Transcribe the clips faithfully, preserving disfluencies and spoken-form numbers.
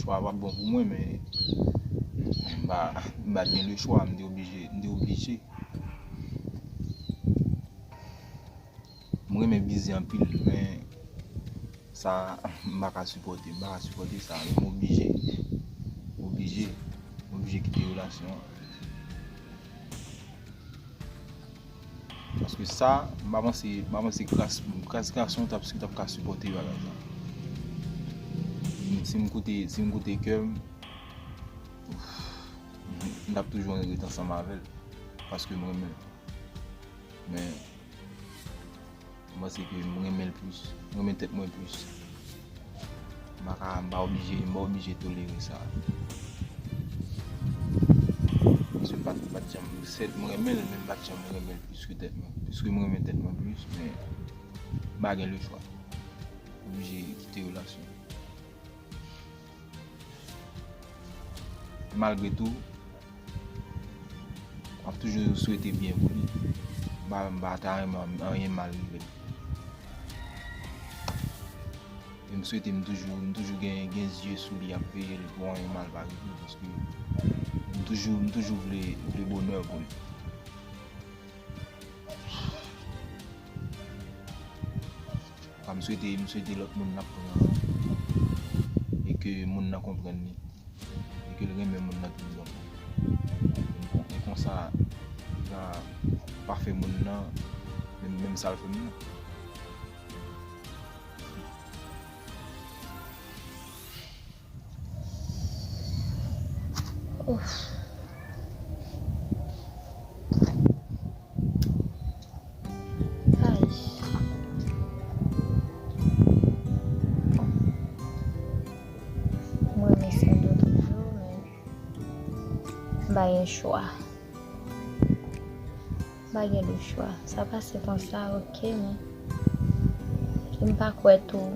pa, pa bon pou mwen, men m pa, m pa t gen lechwa, m te oblije, m te oblije. M renmen bize anpil, men sa, m pa ka sipòte, m pa ka sipòte sa, men m oblije, m oblije, m oblije kite relasyon an. Paske sa, m pa panse, m pa panse kras, kras gason t ap, t ap ka sipòte bagay sa. Si m koute, si m koute kè m, m t ap toujou ret ansanm avè l. Paske m renmen l. Men, m panse ke m renmen l plis. M renmen tèt mwen plis. M pa ka, m pa oblije, m pa oblije tolere sa. Paske m pa t, m pa t janm, sèt, m renmen l, men m pa t janm renmen l plis ke tèt mwen. Piske m renmen tèt mwen plis, men m pa gen lechwa. Oblije kite relasyon. Malgre tou, m ap toujou swete byen pou li. M pa, m pa ta renmen anyen mal rive l. E m swete m toujou, m toujou gen, gen zye sou li, ap veye l pou anyen mal pa rive l, paske m toujou, m toujou vle, vle bonè pou li. M swete, m swete lòt moun nan pran e ke moun nan konprann li e ke l renmen moun nan toujou. E konsa, l ka pa fè moun nan menm, menm sa l fè m nan. Ouf. Ay. Mwen renmen Sandro toujou, men m pa gen chwa. M pa gen lechwa. Sa pase konsa, oke, men m pa kwè tou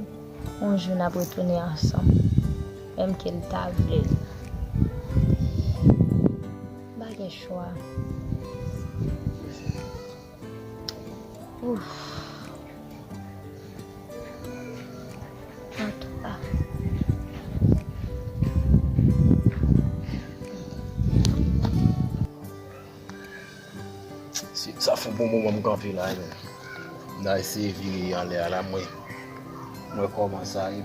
yon jou n ap retounen ansanm, menm ke l ta vle l. M pa gen chwa. Ouf. Antouka. Si, sa fè bon moman m kanpe la, men. M ta eseye vire anlè a la, mwen. Mwen kòman sa ye.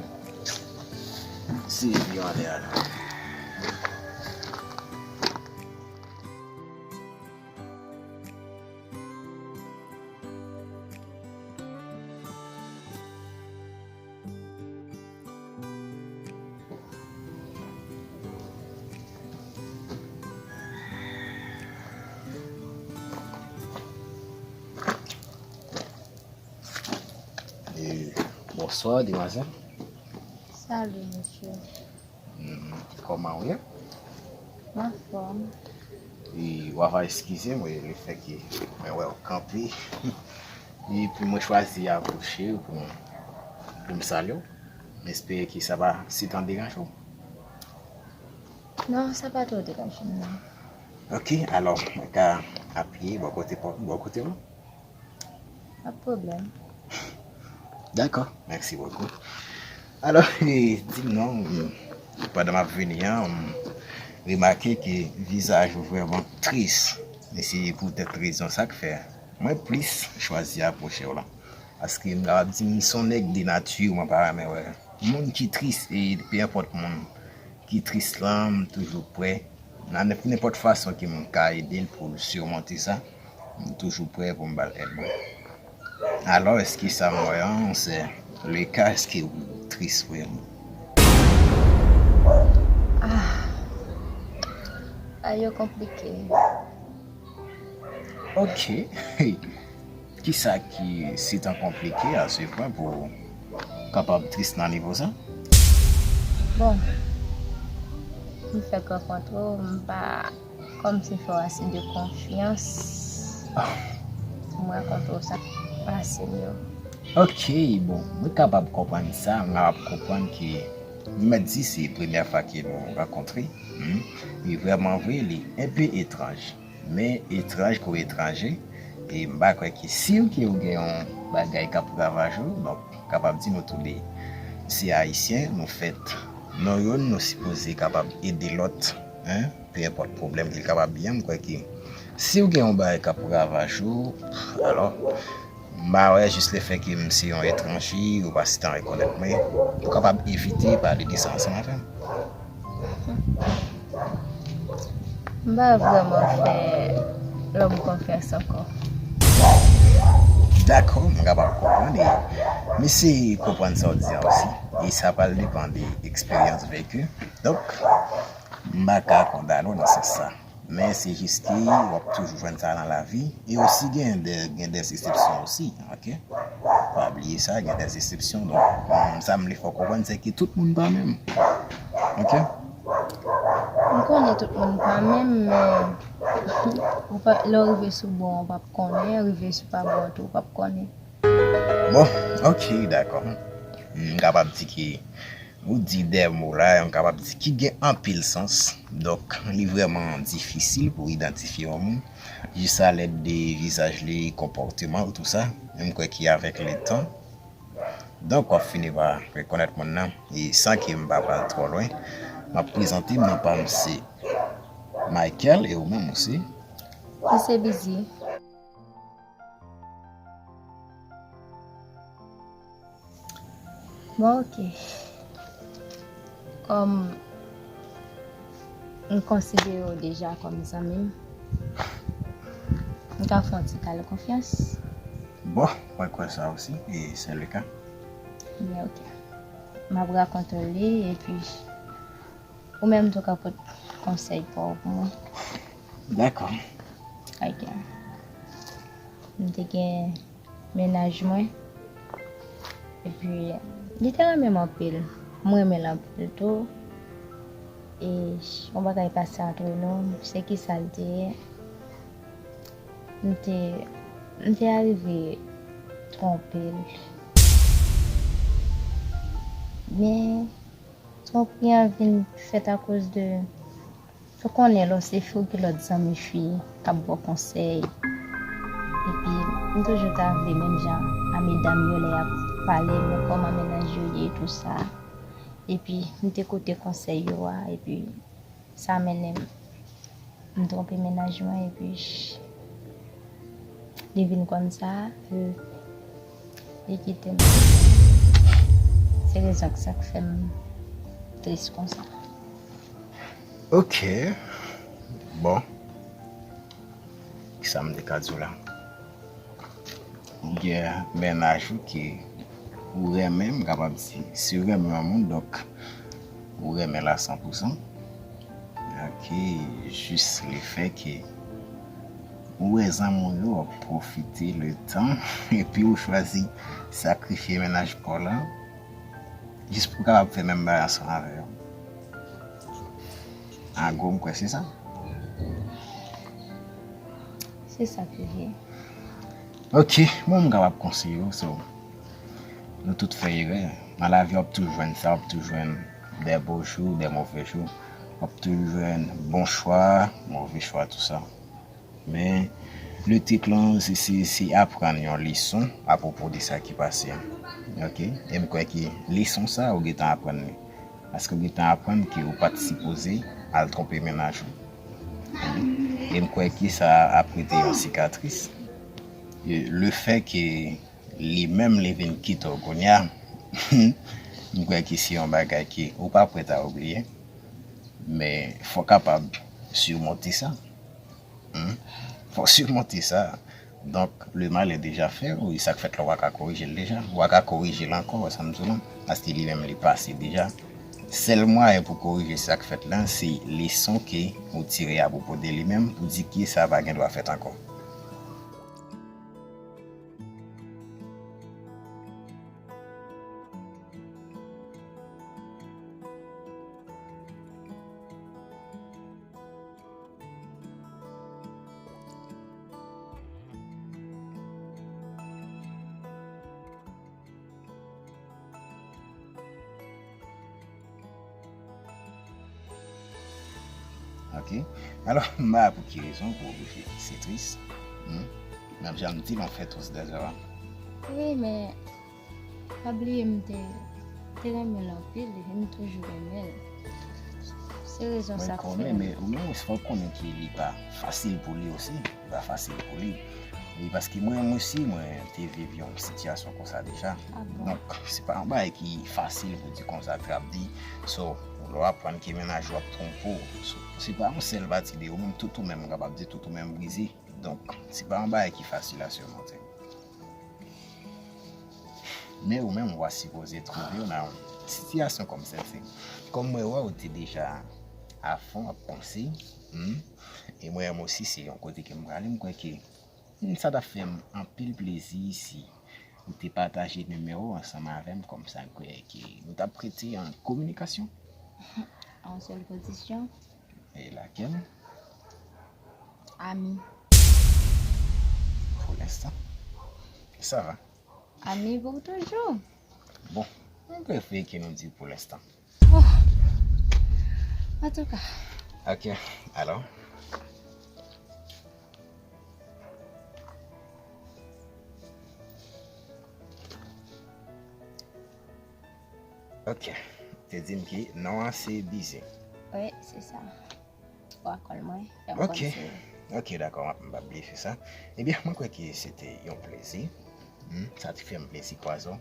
Eseye vire anlè a la. E, bonswa, demwazèl. Salut, monsieur. Hmm, kòman w ye? Anfòm. E, w ava eskize mwen lefètke mwen wè w kanpe. Epi mwen chwazi apwoche w pou, pou m salye w. M espere ke sa pa sitan deranje w. Non, sa pa twò deranje m, non. Ok, alò, mwen ka apiye bò kote pa w, bò kote w. Pa pwoblèm. Dakò, mèsi bokou. Alò, e, di m non, pandan m ap vini an, m remake ke vizaj ou vrèman tris. E se poutèt rezon sa k fè mwen plis chwazi apwoche w la. Paske m kapab di m se yon nèg de nati, mwen pa renmen wè moun ki tris, e pe enpòt moun ki tris lan, m toujou prè. Nan nenp-, nenpòt fason ke m ka ede l pou l sirmonte sa, m toujou prè pou m ba l èd mwen. Alò, èske sa m wè an, se le ka, èske ou tris vrèman? Ah, bagay yo konplike. Ok. Kisa ki sitan konplike a se pwen pou w kapab tris nan nivo sa? Bon, m fèk rankontre w, m pa, kòmsi m fè w ase de konfyans pou m rankontre w, sa pase m yo. Ok, bon, mwen kapab konprann sa, mwen kapab konprann ke m mèt di se premyè fwa ke nou rankontre. Hmm. E vrèman vre, li enpe etranj. Men etranj kou etranje, e m pa kwè ke si w ke w gen yon bagay k ap ravaje w, donk, kapab di nou tou de se Ayisyen, nou fèt Nou youn, nou sipoze kapab ede lòt, en, pe enpòt pwoblèm ke l kapab gen. M kwè ke si w gen yon bagay k ap ravaje w, alò, m pa wè jis lefètke m se yon etranje, ou pa sitan rekonèt mwen, pou kapab evite pale de sa ansanm avè m. M pa vrèman fè lòm konfyans ankò. Dakò, m kapab konprann e m eseye konprann sa w di a osi. E sa pral depann de eksperyans veki. Donk, m pa ka kondane w nan sans sa. Men se jis ke w ap toujou jwenn sa nan lavi. E osi gen de, gen de eksepsyon osi, oke? Pa bliye sa, gen de eksepsyon. Donk, sa m vle fè w konprann, se ke tout moun pa menm. Oke? M konnen tout moun pa menm, men ou pa, lè w rive sou bon an, w p ap konnen, rive sou pa bon an tou, w p ap konnen. Bon, oke, dakò. M kapab di ke ou di de mo la, m kapab di ki gen anpil sans. Donk, li vrèman difisil pou idantifye yon moun. Jis a lèd de vizaj li, konpòteman l, tou sa. Men m kwè ke avèk letan, donk, w ap fini pa rekonèt moun nan. E san ke m pa pral twò lwen, m ap prezante m, non pa m se Michael, e ou menm ou se? Li se Bizi. Bon, oke. Kòm m konsidere w deja kòm zanmi m, m ka fè w yon ti kal konfyans. Bon, mwen kwè sa osi, e se le ka. Byen, oke. M ap rakonte w li, epi ou menm tou ka pot konsèy pa w pou mwen. Dakò. Oke. M te gen mennaj mwen. Epi, li te renmen m anpil. Mwen renmen l anpil tou. E yon bagay pase antre nou, se ki sa l te ye. M te, m te arive twonpe l. Men, twonpri an vin fèt akoz de Ou konnen lè w se fi w gen lòt zanmi fi k ap ba w konsèy. Epi m toujou ta vle menm jan a medam yo lè y ap pale m kòman mennaj yo ye tou sa. Epi m te koute konsèy yo a epi sa mennen m m twonpe mennaj mwen epi li vin konn sa, li kite m. Se rezon k sa k fè m tris konsa. Ok. Bon. Kisa m te ka di w la? Ou gen mennaj ou ki ou renmen, m kapab di, si w renmen yon moun, donk, ou renmen l a san pou san. Ok, jis lefè ke ou wè zanmi w yo ap pwofite letan, epi ou chwazi sakrifye mennaj pa w la, jis pou w kapab fè menm bagay ansanm avè yo. An gwo, m kwè se sa. Se sa k rive. Ok, bon, m kapab konseye w, so, nou tout fè erè. Nan lavi, w ap toujou jwenn sa, w ap toujou jwenn des beaux jours, des mauvais jours. W ap toujou jwenn bon chwa, move chwa, tou sa. Men, le trik lan, se, se, se aprann yon leson apwopo de sa ki pase a. Ok? E m kwè ke leson sa, ou gentan aprann li. Paske ou gentan aprann ke ou pa t sipoze al twonpe mennaj ou. E m kwè ke sa ap rete yon sikatris. E lefè ke li menm li vin kite w kounye a, m kwè ke se yon bagay ke ou pa prèt a oubliye. Men fò w kapab simonte sa. Hmm? Fò w simonte sa. Donk, le mal est déjà fait, wi, sa k fèt la, w a ka korije l deja. W a ka korije l ankò, wè sa m di w lan, paske li menm li pase deja. Sèl mwayen pou korije sa k fèt lan, se leson ke ou tire apwopo de li menm, pou di ke sa pa gen dwa fèt ankò. Ok. Alò, m pa wè pou ki rezon pou oblije. Se tris. Hmm? Menm jan m di l, on fait tous des erreurs. Wi, men pa bliye m te te renmen l anpil, e m toujou renmen l. Se rezon sa k fè. Mwen konnen, men ou menm osi fò w konnen ke li pa fasil pou li osi. Li pa fasil pou li. E paske mwen menm osi, mwen te viv yon sitiyasyon konsa deja. Ah bon? Donk, se pa yon bagay ki fasil pou di konsa, trap di. So, lè w aprann ke mennaj ou ap twonpe w, so, se pa yon sèl pati de ou menm, tout ou menm, m kapab di tout ou menm brize. Donk, se pa yon bagay ki fasil a sèmonte. Men ou menm, w a sipoze twouve w nan yon sitiyasyon kòm sèlsi. Kòm mwen wè w te deja afon ap panse, hmm, e mwen menm osi, se yon kote ke m prale, m kwè ke, hmm, sa t ap fè m anpil plezi si ou te pataje nimewo w ansanm avè m, kòmsa m kwè ke nou t ap rete an kominikasyon. A yon sèl kondisyon. E lakèl? Ami. Pou lenstan. Sa va. Ami pou toujou. Bon, mwen prefere ke nou di pou lenstan. Oh. Antouka. Ok, alò. Ok, te di m ke non an se Bizi. Wi, se sa. Ou a kòl mwen, fè m konn se. Ok, dakò, m ap, m p ap bliye fè sa. Ebyen, mwen kwè ke se te yon plezi. Hmm, sa te fè m plezi kwaze w.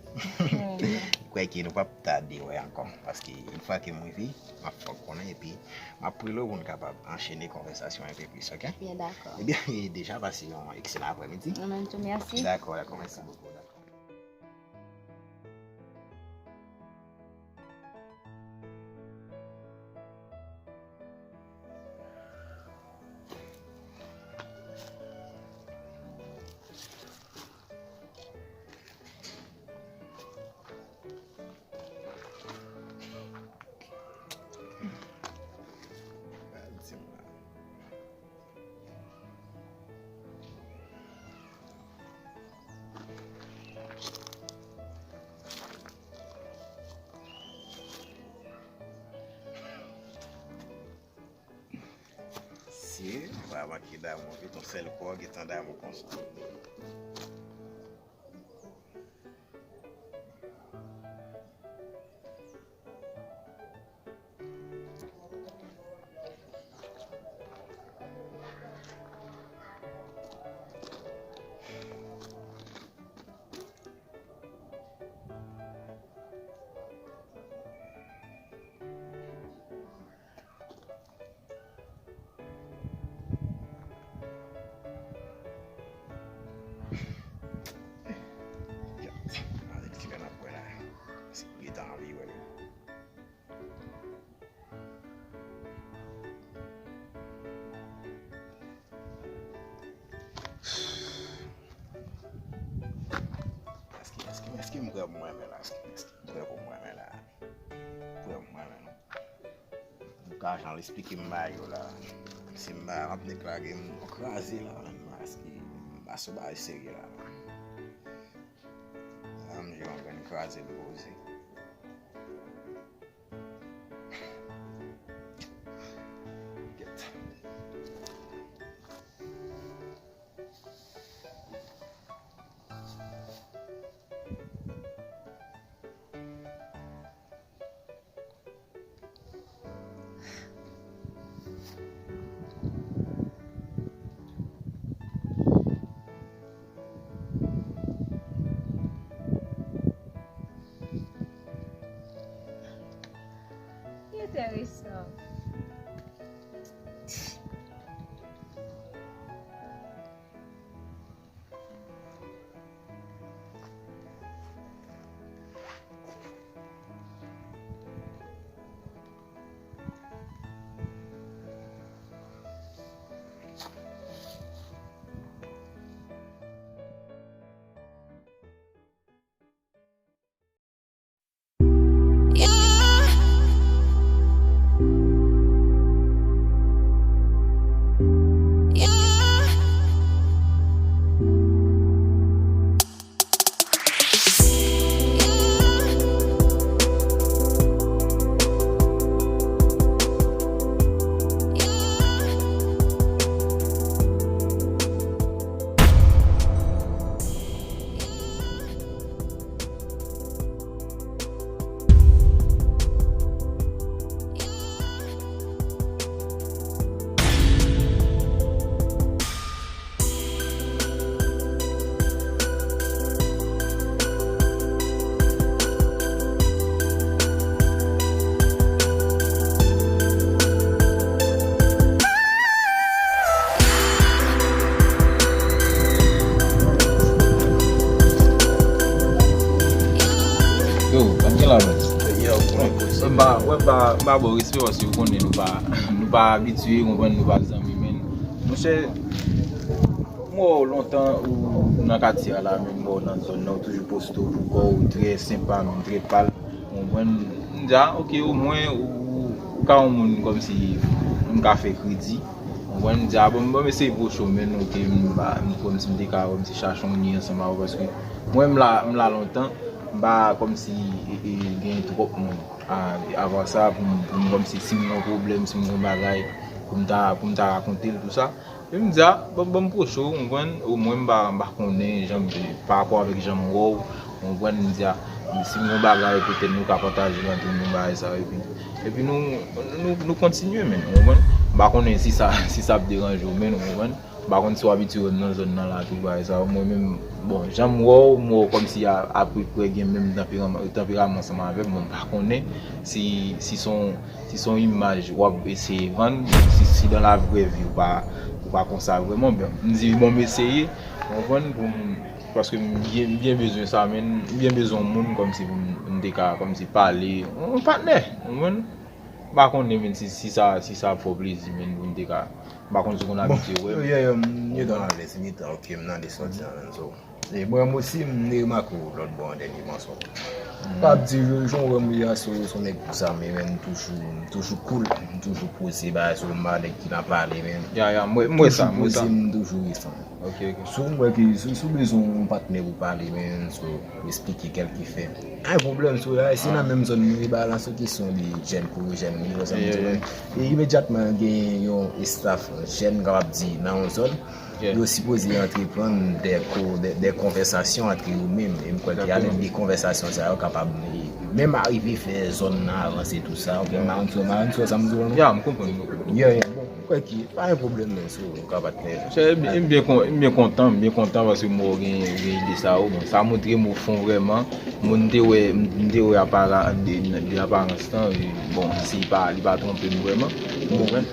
Mwen kwè ke nou p ap tade wè ankò, paske yon fwa ke m rive, m ap fè w konnen, epi m ap rele w pou n kapab anchene konvèsasyon enpe plis, ok? Byen, dakò. Ebyen, deja pase yon ekselan aprèmidi. Ou menm tou, mèsi. Dakò, dakò, mèsi bokou, dakò. Si, pa manke damou, wi, ton sèl kò gentan damou konsa. Gad, avèk ti lè n ap wè la, se gentan anvi wè l. Èske, èske, èske m prè pou m renmen la? Èske, èske m prè pou m renmen la? Prè pou m renmen non. Antouka, jan l esplike m bagay yo la, si m pa, m ap nek lage m kraze la, menm, paske m pa sou bagay serye la. La, m jwe yon grenn kraze m poze. Gèt. Yo, pa gen la, man. Yo, konnen. M pa, wè, m pa, m pa ba w respè paske ou konnen nou pa, nou pa abitye, ou konprann, nou pa zanmi, men. Monchè, m wè w lontan, ou nan katye a la, men m wè w nan zòn nan, ou toujou poste w pou kò w, ou trè senpa, men trè pal. Ou konprann? M di, a, oke, omwen, ou, ou ka yon moun kòmsi m ka fè kredi. Ou konprann? M di, a, bon, bon, m eseye pwoche w, men, oke, m pa, m kòmsi m te ka, kòmsi chache yon lyen ansanm avè w, paske mwen, m la, m la lontan. M pa kòmsi e, e, gen twòp moun. A, avan sa, pou m, pou m kòmsi si m gen yon pwoblèm, si m gen yon bagay, pou m ta, pou m ta rakonte l, tou sa. Men m di, a, ban, ban m pwoche w, ou konprann, omwen m pa, m pa konnen jan m, parapò avèk jan m wè w, ou konprann, m di, a, si m gen yon bagay, petèt nou ka pataje l antre nou, bagay sa yo, epi, epi nou, nou, nou kontinye, men, ou konprann? M pa konnen si sa, si sa ap deranje w, men, ou konprann? M pa konn si w abitye wè m nan zòn nan la tou, bagay sa yo. Mwen menm, bon, jan m wè w, m wè w kòmsi a, apeprè gen menm tanperaman, tanperaman ansanm avè m. Bon, m pa konnen si, si se yon, si se yon imaj w ap eseye vann, si, si dans la vraie vie ou pa, ou pa konsa vrèman. Bon, m di, bon, m eseye, w konprann, pou m, paske m byen, m byen bezwen sa, men m byen bezwen yon moun kòmsi pou m, m te ka, kòmsi pale, yon patnè, w konprann? M pa konnen, men si, si sa, si sa ap fè w plezi, men pou m te ka M pa konn si w konn abitye wè m. Yo, yo, yo, m gentan alèz, m gentan oke, m nan de sòti an, so. E mwen osi, m te remake w lòt bò an dènye mwason. Pa ap di, jan w wè m ye a, se, se yon nèg pou sa, men, men, m toujou, m toujou cool, m toujou poze, bagay, se yon nèg ki nan pale, men. Ya, ya, m wè, m wè sa, m wè sa. Toujou poze, m toujou resan. Oke, oke. Si w wè ke, si, si w bezwen yon patnè pou pale, men, so, esplike kèlke fè. Ay, pwoblèm sou la, si nan menm zòn nou ye, ba la se kesyon de jèn pou jèn, ou konprann sa m di la. E imedyatman gen yon estaf jèn, m kapab di, nan yon zòn, yo sipoze antreprann de ko-, de, de konvèsasyon antre yo menm. E m kwè ke avèk de konvèsasyon sa yo kapab, e, menm arive fè zòn nan avanse tou sa. Ou konprann, m pa konn si w, m pa konn si w wè sa m di w la, non? Ya, m konprann, m konprann. Yeah, yeah, bon, m kwè ke pa gen pwoblèm, non, so, ou ka patnè. Monchè, m, m byen kon-, m byen kontan, m byen kontan paske m wè w gen, gen ide sa yo. Bon, sa montre m ou fon vrèman. Moun te wè, m te wè apara-, de, de aparans lan, e, bon, si pa, li pa twonpe m vrèman. Ou konprann?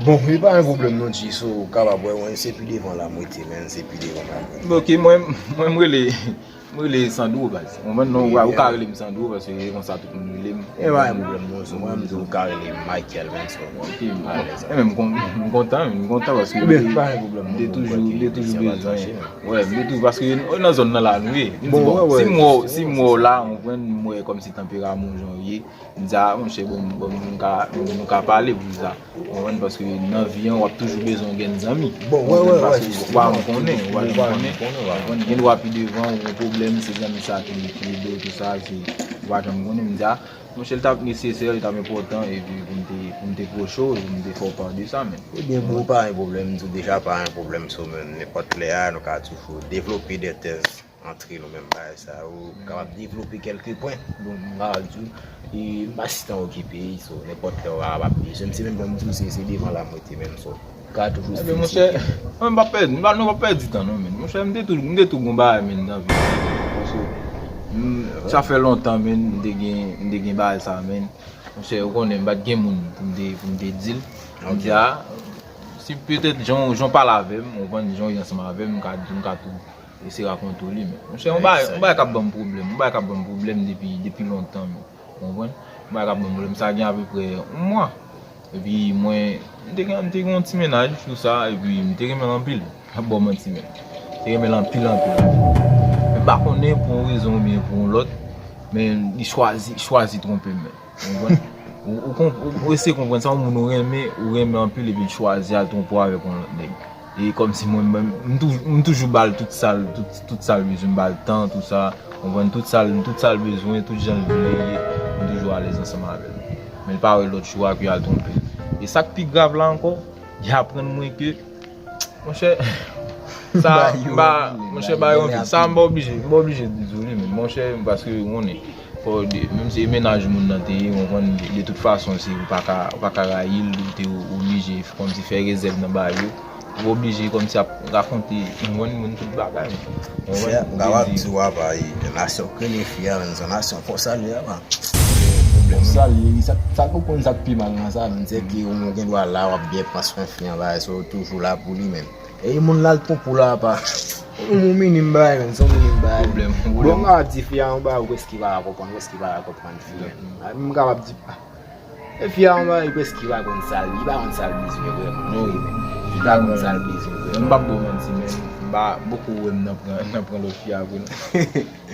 Bon, e pa gen pwoblèm non, G, so, ou kapab wè, mwen, se pi devan la m rete, men, se pi devan la m rete. Bon, ok, mwen, mwen, m rele, m rele Sandro, baz. Ou konprann, non, ou ka rele m Sandro, paske se konsa tout moun rele m. E pa gen pwoblèm non, so, mwen, m di ou ka rele m Michael, men, so, alèz. E men, m kon-, m kontan, m kontan, paske m te toujou, m te toujou bezwen. Wè, m te toujou, paske nan zòn nan la nou ye. M di, bon, si m wè w, si m wè w la, ou konprann, m wè kòmsi tanperaman w jan w ye. M di, a, monchè, bon, bon, nou ka, nou ka pale pou sa. Ou konprann? Paske nan vi an, w ap toujou bezwen yon grenn zanmi. Bon, wè, wè, wè, paske ou pa janm konnen, ou pa janm konnen. Ou konprann? Gen dwa pi devan, ou gen pwoblèm, se zanmi sa ki, ki ede w, tou sa, se, ou pa janm konnen. M di, a, monchè, l t ap nesesè, li t ap enpòtan, epi pou m te, pou m te pwoche w, pou m te fè w pa de sa, men. Ebyen, bon, pa gen pwoblèm, m di w deja, pa gen pwoblèm, so, men, nenpòt lè a, nou ka toujou devlope de tèz antre nou menm bagay sa yo, kapab devlope kèlke pwen. Bon, m pa di w, e m pa sitan okipe, so, nenpòt lè w kapab bezwen m, se menm jan m di w, se, se devan la m rete menm, so, ka toujou. Ebyen, monchè, mwen m p ap pèdi, m pa, nou p ap pèdi tan non, men. Monchè, m te tou, m te tou gon bagay, men, nan vi. Paske, m, sa fè lontan, men, m te gen, m te gen bagay sa, men. Monchè, ou konnen, m pa t gen moun pou m te, pou m te di l. M di, a, si petèt jan, jan w pale avè m, ou konprann, jan w ye ansanm avè m, m ka, m ka tou eseye rakonte w li, men. Monchè, yon bagay, yon bagay k ap ban m pwoblèm, yon bagay k ap ban m pwoblèm depi, depi lontan, men. Ou konprann? Yon bagay k ap ban m pwoblèm, sa gen apeprè yon mwa. Epi mwen, m te gen, m te gen yon ti mennaj, tou sa, epi m te renmen l anpil. M ap ba w manti, men. M te renmen l anpil, anpil, anpil. Men m pa konnen pou yon rezon oubyen pou yon lòt, men li chwazi, chwazi twonpe m, men. Ou konprann? Ou, ou konp-, ou, ou eseye konprann sa, yon moun ou renmen, ou renmen anpil, epi l chwazi al twonpe w avèk yon lòt nèg. E kòmsi mwen menm, m toujou, m toujou ba l tout sa l, tout, tout sa l bezwen, m ba l tan, tou sa, ou konprann, tout sa l, tout sa l bezwen, tout jan l vle ye, m toujou alèz ansanm avè l. Men l pa wè lòt chwa ke al twonpe l. E sa k pi grav la ankò, li aprann mwen ke Monchè, sa, m pa, monchè, ba yo anpil. Sa, m pa oblije, m pa oblije di w li, men, monchè, paske, ou konnen, fò, menm si e mennaj moun nan te ye, ou konprann, de tout fason, se, ou pa ka, ou pa ka rayi l, ou te oblije, kòmsi, fè rezèv nan ba yo. Ou oblije, kòmsi, ap rakonte, ou konprann, moun tout bagay. Ou konprann? M kapab di w, apa, e, nasyon k rele fyè, menm se yon nasyon fò salye, apa. Bon, sa l ye, sa, sa k ou konn sa k pi mal nan sa, menm se ke ou gen dwa la, w ap byen pran swen fi an, bagay sa yo toujou la pou li, menm. E moun la l twonpe w la, apa. Yon moun minim bagay, menn, se yon minim bagay. Pwoblèm, bon, pwoblèm. M ka di fi a yon bagay, ou prèske pa konprann, ou prèske pa konprann fi a. Menm m kapab di, ah, e fi a yon bagay, ou prèske pa konn sa l, li pa konn sa l bezwen vrèman vre, menn. Li pa konn sa l bezwen vrèman. M p ap ba w manti, menn. M pa bòkò wè m nan pran, nan pran lòt fi a vre, non.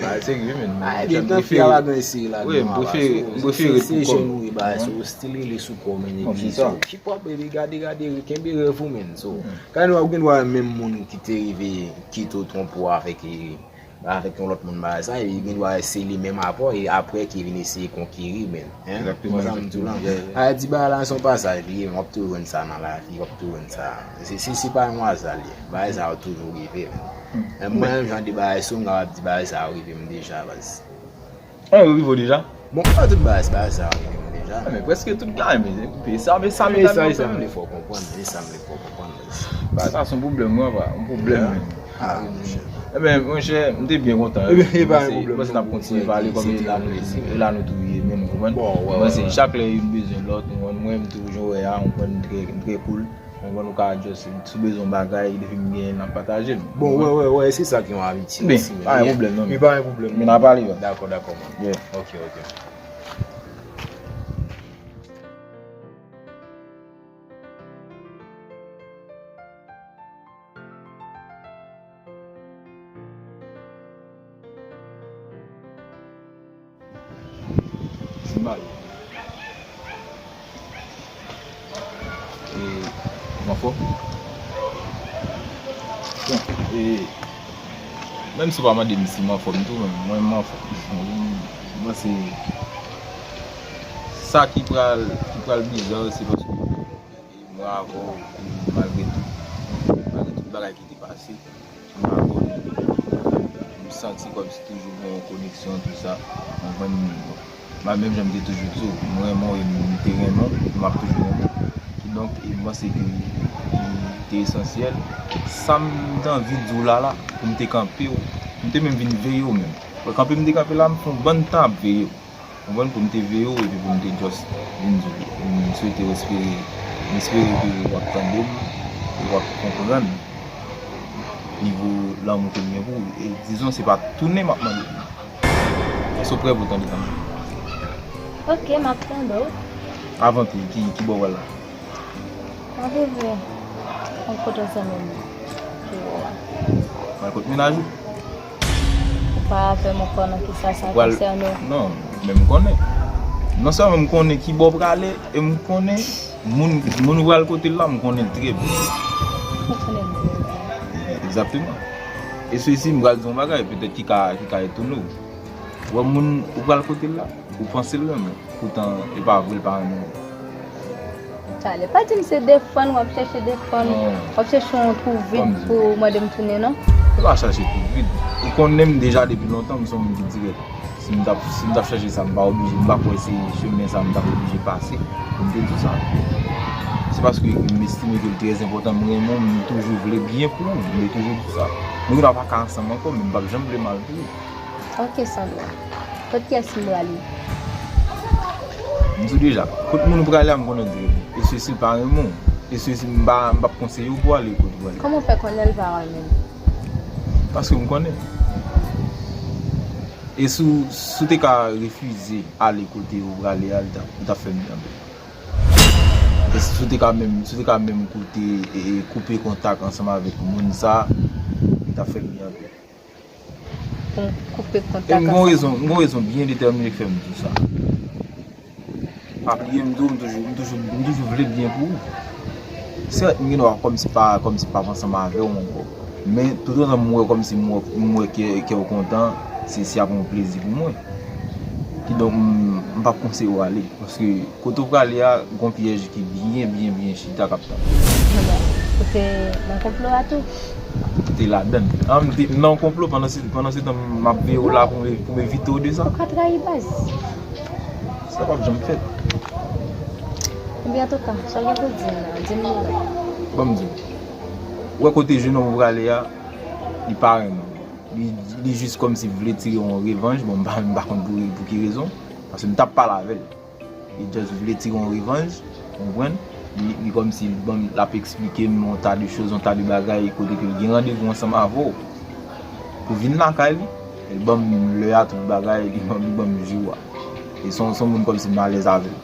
Ba, serye, menn. Ah, ebyen, tan fi a pa gen eseye la, wi, non, m prefere, m prefere se jèn ou ye, ba, so, still rele sou kò, menn, epi so, keep up, epi gade, gade, kenbe rèv ou, menn, so. Kay nou ap gen dwa menm moun ki te rive kite w twonpe w avèk, e, avèk yon lòt moun bagay sa, e gen dwa se li menm apre, e apre ki vin eseye konkeri, menn. Hein? Exactement, exactement. Konn sa m di w lan. Yeah, yeah. A di bagay la se yon pasaj li ye, men w ap toujou jwenn sa nan lavi, w ap toujou jwenn sa. Se, se, se pa yon aza li ye. Bagay sa yo toujou rive, menn. Hmm. Men mwen menm jan de bagay sou m, m kapab di bagay sa yo rive m deja, baz. Ah, yo rive w deja? Bon, pa tout bagay, bagay sa yo rive m deja. Ah, men prèske tout bagay, men, men sa, men sa, men sa, men sa, men sa m vle fè w konprann, men sa m vle fè w konprann, men. Bagay sa se yon pwoblèm, wi, pa, yon pwoblèm, men. Ah, monchè. Ebyen, monchè, m te byen kontan. Ebyen, e pa yon pwoblèm, non. M panse n ap kontinye pale kòm e la nou, e la nou tou ye, menm, ou konprann? Bon, wè, wè, wè. M panse chak lè youn bezwen lòt, ou konprann? Mwen, m toujou wè a, ou konprann, m trè, m trè cool. Mwen konn ou ka just, si w bezwen yon bagay, depi m genyen l, n ap pataje l. Bon, wè, wè, wè, se sa ki yon amitye osi, men. Men pa gen pwoblèm, non, men. Men pa gen pwoblèm. Men n a pale, bro. Dakò, dakò, man. Yeah. Ok, ok. Simbal. E, m anfòm. Bon, e, menm si w pa mande m si m anfòm tou, men mwen m anfòm. Mwen se sa ki pral, ki pral bizar, se paske e mwen avè w, e malgre tout, malgre tout bagay ki te pase, m avè w, m santi kòmsi toujou gen yon koneksyon, tou sa. Ou konprann? M pa menm jan m te toujou di w, m renmen w e m te renmen w, e m ap toujou renmen w. Kidonk, e m panse ke li te esansyèl. Sa m te anvi di w la, la, pou m te kanpe w, m te menm vin veye w menm. Kanpe m te kanpe la, m fè yon bann tan ap veye w. Konprann, pou m te veye w epi pou m te just vin di w, m swete w espere, m espere ke w ap tande m e w ap konprann nivo lanmou ke m gen pou ou. E dizon, se pa tounen m ap mande pou ou. Èske w prè pou w tande sa m ap di? Ok, m ap tande w. Avan tou, ki, ki bò w pral la? Mwen vin yon kote zanmi m ki wè w a. Mwen kot mennaj ou? Ou pa avè m ankò nan kisa sa konsène w? Non, men m konnen. Non sèlman m konnen ki bò w prale, e m konnen moun, moun ou pral kote l la, m konnen l trè byen. Ou konnen l trè byen. Egzakteman. E sesi, m pral di w yon bagay, petèt ki ka, ki ka etone w. Ou wè moun ou pral kote l la, ou panse l renmen w. Poutan, e pa vre, l pa renmen w. Talè, pa di m se defann w ap chèche defann, w ap chèche yon twou vid pou w mande m tounen, non. E pa chache twou vid. Ou konnen m deja depi lontan, m se yon moun ki dirèk. Si m t ap, si m t ap chache sa, m pa oblije, m pa kwè se chemen sa m t ap oblije pase pou m te di w sa. Se paske m estime ke l trè enpòtan, m renmen w, m toujou vle byen pou ou, m te toujou di w sa. Nou gendwa pa ka ansanm ankò, men m p ap janm vle mal pou ou. Ok, Sandra. Kot kiyès m prale? M di w deja, kot moun ou prale a, m konnen trè byen. E sesi l pa renmen w. E sesi m pa, m p ap konseye w pou w ale kot ou prale. Kòman w fè konnen l pa renmen m? Paske m konnen. E si w, si w te ka refize ale kote ou prale a, li t ap, li t ap fè m byen anpil. E si w te ka menm, si w te ka menm koute, e, e, koupe kontak ansanm avèk moun sa, li t ap fè m byen anpil. Pou m koupe kontak ansanm. E m gon rezon, m gon rezon byen detèmine k fè m di w sa. Pa bliye m di w, m toujou, m toujou, m toujou vle byen pou ou. Sèt, m gen dwa kòmsi pa, kòmsi pa ansanm avè w ankò. Men, toutotan m wè kòmsi m wè, m wè kè, kè w kontan, se, se ap yon plezi pou mwen. Kidonk, m, m p ap konseye w ale. Paske kote w prale a, gon pyèj ki byen, byen, byen chita k ap tann ou. Ou te nan konplo a tou? M te ladann. An, m te nan yon konplo pandan se, pandan se tan m ap veye w la pou m, pou m evite w de sa. Ou ka trayi baz. Sa p ap janm fèt. Ebyen, antouka, sa w gen pou w di m nan, di m li la. Ban m di w. Ou wè kote jenòm ou prale a, li pa renmen w. Li, li jis kòmsi vle tire yon revanj. Bon, m pa, m pa konn pou, pou ki rezon. Paske m t ap pale avè l. Li just vle tire yon revanj, ou konprann? Li, li kòmsi l ban m, l ap eksplike m yon ta de choz, yon ta de bagay, kote ke l gen randevou ansanm avè w. Vin lakay li, li ban m lè a, tout bagay, li ban, li ban m jou a. E se yon, se yon moun kòmsi m alèz avè l.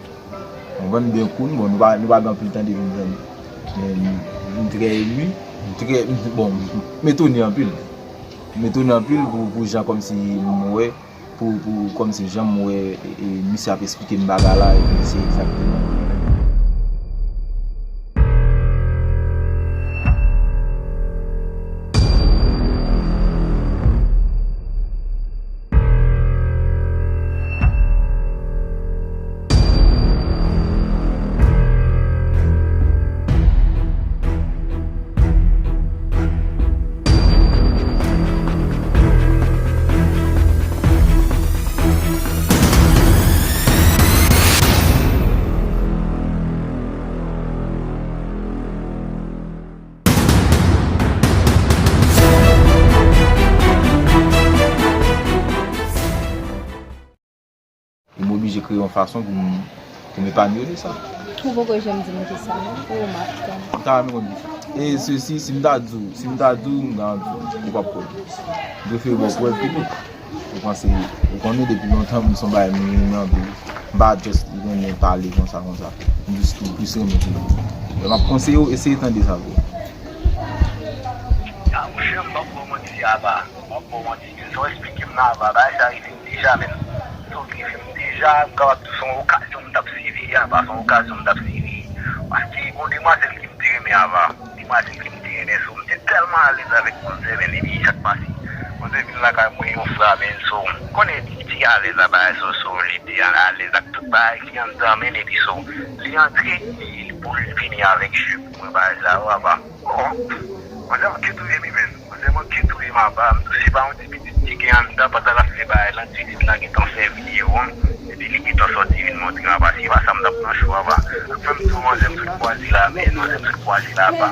Konprann? Byen koul, bon, nou pa, nou pa gen anpil tan depi m jwenn li. Men m, m trè emi, m trè, m, bon, m etone anpil. M etone anpil pou, pou jan kòmsi m wè, pou, pou kòmsi jan m wè, e, e, misye ap esplike m bagay la, epi se egzakteman. E m oblije kreye yon fason pou m, pou m epanwi de sa. Ou poko janm di m kisa non. Ou m ap tann. M ta renmen konn kisa. E sesi, si m ta di w, si m ta di w, m garanti w, ou p ap kwè. M prefere ba w prèv pito. Ou panse, ou konnen depi lontan, m se yon bagay m renmen anpil. M pa just renmen pale konsa, konsa. M jis tou plis renmen pale. Lè m ap konseye w, eseye tande sa vre. Ah, monchè, m p ap ba w manti, Ava. M p ap ba w manti. Jan w esplike m nan, Ava, bagay sa rive m deja, menm. Sa rive m deja, m kapab di w se yon okazyon m t ap sezi, Ava, se yon okazyon m t ap sezi. Paske gon demwazèl ke m te renmen, Ava. Demwazèl ke m te renmen, so, m te tèlman alèz avèk manzè, men epi sa k pase. Manzè vin lakay mwen yon swa, men so, m konnen li te alèz ak bagay so, so, li te alèz ak tout bagay ki anndan, men epi so, li antre, li, li pou l vini avèk je pou mwen, bagay sa yo, Ava. Oh, manzè manke touye m, wi, menn. Manzè manke touye m, Ava. M tou se pa yon ti pitit ki gen anndan pandan l ap fè bagay lan, ti pitit lan gentan fè videyo an. Epi li gentan sòti vin montre m, Ava. Si se pa sa, m t ap nan cho, Ava. Ak fè m di w, manzè m sot kwaze la, menn. Manzè m sot kwaze la, Ava.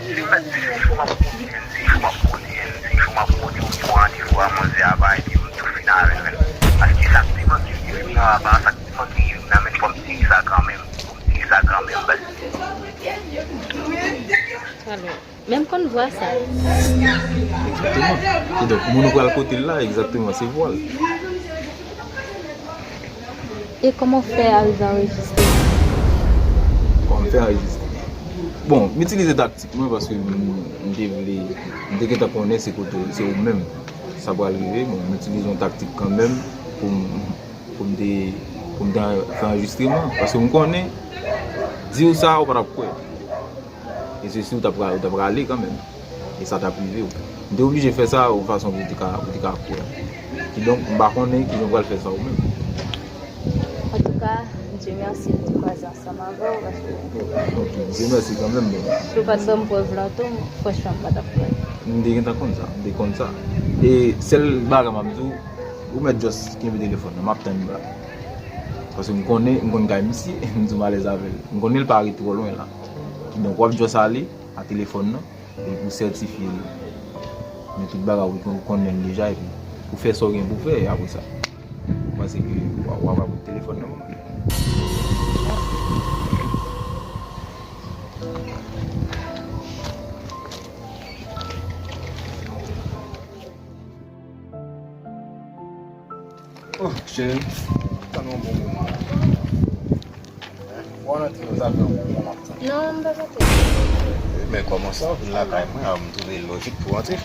Se mèt di se jou m ap monte, menn. Se jou m ap monte, menn. Se jou m ap monte, ou gen yon randevou a manzè, Ava. Epi m tou fin avè l, menn. Paske sa k te manke rive m nan, Ava. Sa k te manke rive m nan, menn. Fò m tire sa kanmenm. Fò m tire sa kanmenm, baz. Alò. Men m konn vwa sa. Egzakteman. Kidonk, moun ou pral kote l la, egzakteman, se vwa l. E kòman w fè arive anrejistre? Kòman m fè anrejistre? Bon, m itilize taktik mwen paske m, m te vle, m te gentan konnen se kote, se ou menm sa pral rive. Bon, m itilize yon taktik kanmenm pou m, pou m te, pou m te fè anrejistreman. Paske m konnen, di w sa, ou pa t ap kwè. E se si w t ap pra-, ou t ap rale kanmenm. E sa t ap rive w. M te oblije fè sa yon fason pou w te ka, pou w te ka kwè. Kidonk, m pa konnen kijan w pral fè sa ou menm. Antouka, Dye mèsi, m te kwaze ansanm avè w, paske... Ok, Dye mèsi kanmenm, men... Si w pa t ban m prèv lan tou, franchman, m pa t ap kwè. M te gentan konn sa, m te konn sa. E sèl bagay m ap di w, ou mèt just kenbe telefòn nan, m ap tann li la. Paske m konnen, m konn kay misye, m di w m alèz avè l. M konnen l pa ret twò lwen la. Kidonk, w ap just ale a telefòn nan, e pou sètifye l. Men tout bagay ou kon-, konnen l deja, epi pou fè sa w gen pou fè, e apre sa, m panse ke w a, w a, w a pran telefòn nan pou mwen. Oh, cheri, tann yon bon moman. Hein? Ou antre nan zafè w, moman m ap tann. Non, m pa antre. Men kòman sa, w vin lakay mwen, a, m twouve l lojik pou w antre.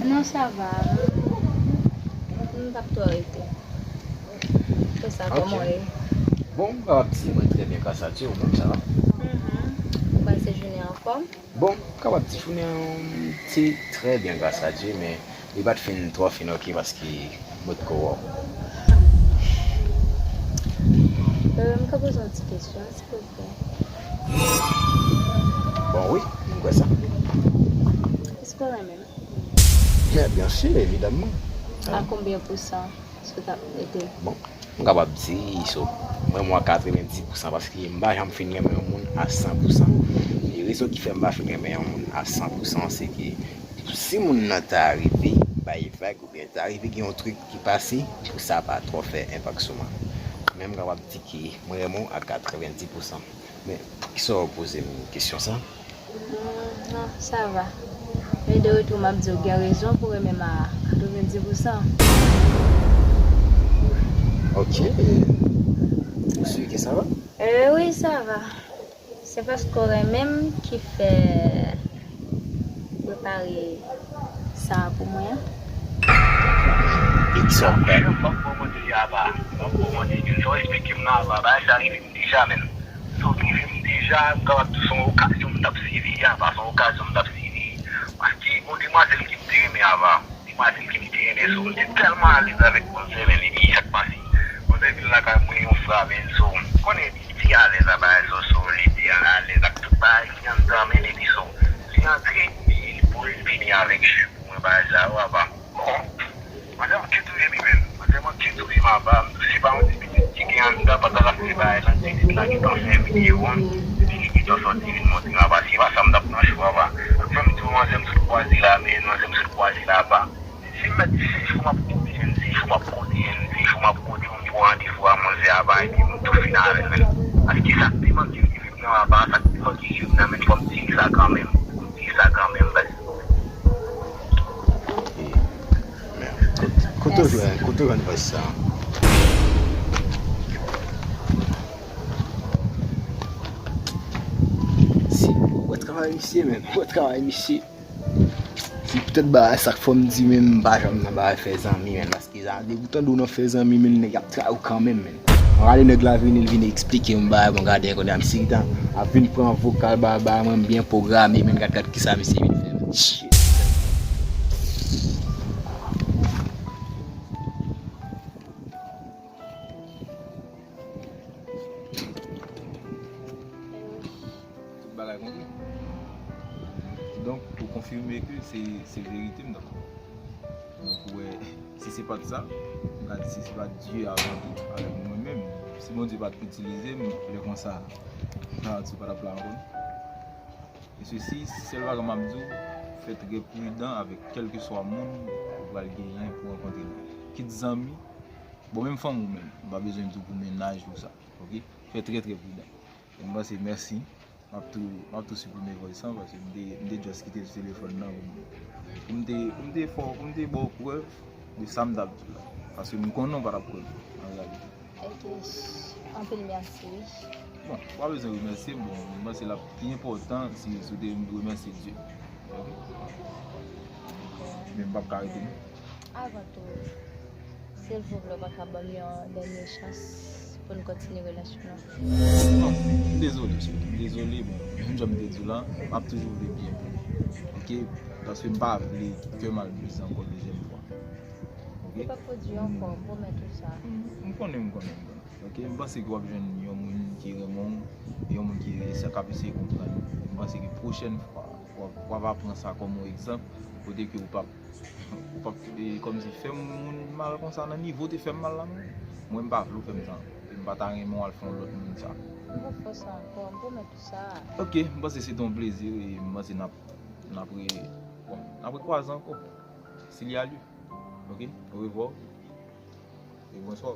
Non, sa va. M p ap twò rete. Fè sa, ok, kòman w ye? Bon, m kapab di mwen trè byen, gras a Dye, ou menm, sa va? Mhm. Ou pase jounen an fòm? Bon, m kapab di jounen an te trè byen, gras a Dye, men li pa t fin twò fin ok paske mwen t ko wè w. Euh, m ka poze w yon ti kesyon, silvouplè? Bon, wi, m kwè sa. Èske w renmen m? Men, byen si, evidamman. A konbyen pousan? Èske w t ap mete? Bon, m kapab di, so, mwen, mwen a katrevendi pousan paske m pa janm fin renmen yon moun a san pousan. E rezon ki fè m pa fin renmen yon moun a san pousan, se ke si moun nan ta rive bay vag oubyen ta rive gen yon trik ki pase, pou sa pa twò fè enpak sou mwen. Men m kapab di ke mwen renmen w a katrevendi pousan. Men poukisa w poze m kesyon sa? Hmm, non, sa va. Men de retou, m ap di w gen rezon pou renmen m a Ou vin di pou sa? Ok. Ou si ke sa va? Euh, wi, sa va. Se paske w renmen m ki fè w prepare sa pou mwen an. It's so bad. M ap kòmande Ava. M ap kòmande Ava. Sa w eksplike m nan Ava. Bagay sa rive m deja, menn. Sa w rive m deja, m kapab di se yon okazyon m t ap sezi Ava. Se yon okazyon m t ap sezi. Paske gon demwazèl ki m te renmen Ava. Demwazèl ki m te renmen so. M te tèlman alèz avèk manzè, menn. Epi sa k pase? Manzè vin lakay mwen yon fwa, menn, so. M konnen epi li te alèz ak bagay so, so. Li te alèz ak tout bagay ki anndan, menn, epi so. Li antre, epi li pou l vini avèk ji pou mwen, bagay sa yo, Ava. Bon, manzè manke touye m wi menn. Manzè manke touye m Ava. M di se pa yon ti pitit ki gen anndan pandan l ap fè bagay lan, ti pitit la gentan fè videyo an. Epi li gentan sòti vin montre m Ava. Se pa sa m t ap nan cho Ava. Sa k fè m di w manzè m sot kwaze la, menn, manzè m sot kwaze la Ava. Si m mèt di se jou m ap kote, m di jou m ap kote, m di jou m ap kote, m pran randevou a manzè Ava epi m tou fini avè l menn. Paske sa k te manke rive m nan Ava, sa k te manke rive m nan, menn, fò m tire sa kanmenm. Fò m tire sa kanmenm, baz. Kote w jwenn, kote w jwenn vòs sa? Si, wè travay misye menm, wè travay misye. Se poutèt bagay sa k fè m di menm m pa janm nan bagay fè zanmi menm, paske sa depi w tande w nan fè zanmi menm nèg ap trayi w kanmenm menm. Mwen rale nèg la vini, l vin eksplike m bagay, bon gade kounye a misye gentan ap vin pran vokal bagay, bagay mwen m byen pwograme menm, gad gad kisa misye vin fè menm. Shit. Tout bagay konpli. Donk, pou konfime ke se se verite m t ap di. Donk, ou wè, si se pa t sa, m ka di si se pa t Dye avan tou, avèk mwen menm, si Bondye pa t itilize m, lè konsa, m pa t sou pa t ap la ankò. E sesi, sèl bagay m ap di w, fè trè pridan avèk kèlkeswa moun ou pral genyen pou rankontre nan. Kit zanmi, bon, menm fanmi w menm, m pa bezwen di w pou mennaj ou sa, ok? Fè trè, trè pridan. E m panse, mèsi. M ap tou, m ap tou siprime voice lan, paske m te, m te just kite sou telefòn nan pou m, pou m te, pou m te fè w, pou m te ba w prèv de sa m t ap di w la. Paske m konnen w pa t ap kwè m, an reyalite. Ok, anpil mèsi, wi. Bon, w pa bezwen remèsye m, bon, m panse l ap pi enpòtan si, si w te remèsye Dye. Ok? Men m p ap ka rete non. Avan tou, silvouplè, w pa ka ban m yon dènye chans pou n kontinye relasyon an? Non, m dezole, cheri. M dezole, bon, menm jan m te di w la, m ap toujou vle byen pou ou. Ok? Paske m pa vle ke w al blize ankò dezyèm fwa. Ok? Li p ap pwodui ankò, m pwomèt ou sa. M, m konnen, m konnen, m konnen. Ok? M panse ke w ap jwenn yon moun ki renmen w, yon moun ki eseye, k ap eseye konprann ou. M panse ke pwochèn fwa, w ap, w ap pran sa kòm yon egzanp, kote ke ou p ap Ou p ap, e, kòmsi fè moun mal konsa nan nivo w te fè m mal la menm. Mwen, m pa vle w fè m sa. E m pa ta renmen w al fè yon lòt moun sa. M poko fè sa ankò, m pwomèt ou sa. Ok, m panse se te yon plezi, e m panse n ap, n ap re, bon, n ap rekwaze ankò. S'il y a lieu. Ok, orevwa. E bonswa.